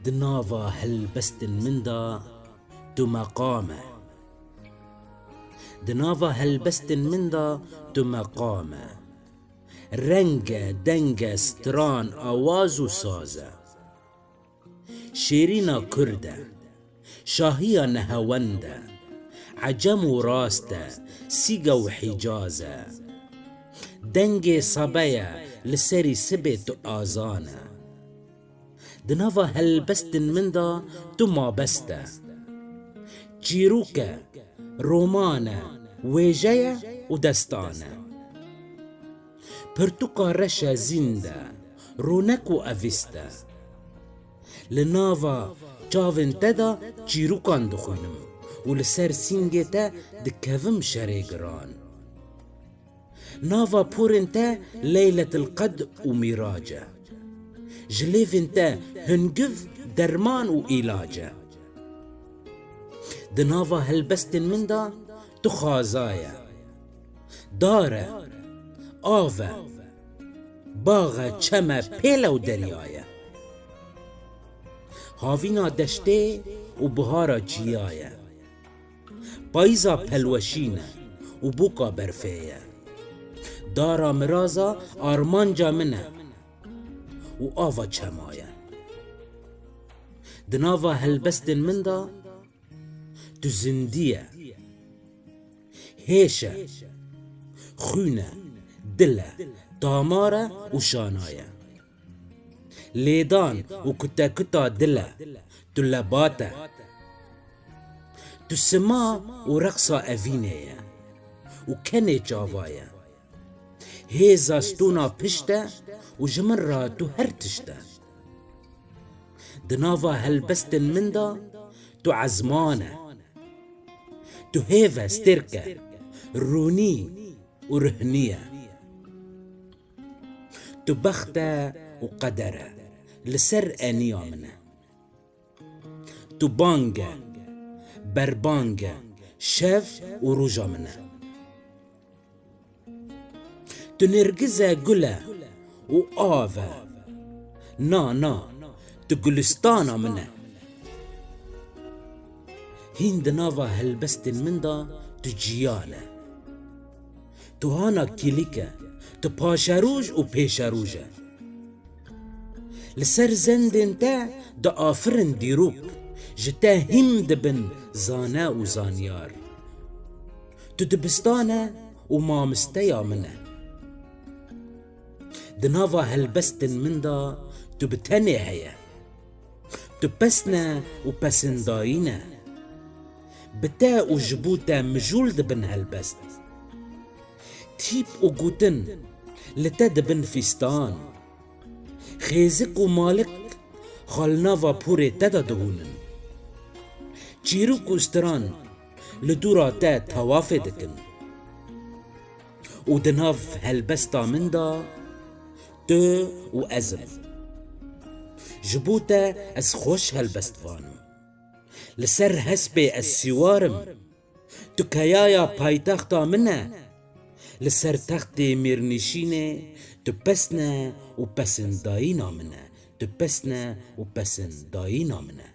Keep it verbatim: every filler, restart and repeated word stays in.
Di nava helbestên min de tu meqam e. Di nava helbestên min de tu meqam e. Reng e, deng e, stran, awaz û saz e. Şêrîna Kurd e. Şahiya nehewend e. Ecem û rast e. Sîge û Hîcaz e. Dengê sebe ye, li serî sibê tu azan e. Di nava helbestên min de tu mabest e. Çîrok e, roman e, wêje ye û destan e. Pirtûka reş e, zînd e, rûnek û evîst e. Li nava çavên te de çîrokan dixwînim û li ser sîngê te dikevim şerê giran. Nava porên te Leyletil Qedr û Mîrac e. Ji lêvên te hungiv, derman û îlac e. Di nava helbestên min de tu xaza ye. Dar e, av e, bax e, çem e, pêl e û derya ye. Havîna deştê û bihara çiya ye. Payîza pelweşîn e û bûka berfê ye. Dara miraza armanca min e û ava çema ye. Di nava helbestên min de tu zindî ye. Hêş e, xwîn e, dil e, damar e û şana ye. Lêdan û kutekuta dil e, tu lebat e. Tu sima û reqsa evînê ye û kenê çava ye. Hêza stûna pişt e û ji min re tu her tişt e. Di nava helbestên min de tu ezman e. Tu hêv e, stêrk e, rûnî û rihnî ye. Tu bext e û qeder e, li ser eniya min e. Tu bang e, berbang e, şev û roja min e. Tu nêrgiz e, gul e û av e. Na, na, tu gulistana min e. Hîn di nava helbestên min de tu ciyan e. Tu hana kîlîk e, tu paşeroj û pêşeroj e. Li ser zendên te diafirin dîrok, ji te hîm dibin zane û zanyar. Tu dibistan e û mamisteya min e. Di nava helbestên min de tu bi tenê heye. Tu pesn e û pesindayîn e. Bi te û ji bo te mijûl dibin helbest. Tîp û gotin li te dibin fîstan. Xêzik û malik xwe li nava porê te de dihûnin. Çîrok û stran li dûra te tewafê dikin. Û di nav helbesta min de tu û ez im. Ji bo te ez xweş helbestvan im. Li ser hespê ez sîwar im. Tu keyaya paytexta min e. Li ser textê mêrnişînê tu pesn e û pesindayîna min e. Tu pesn e û pesindayîna min e.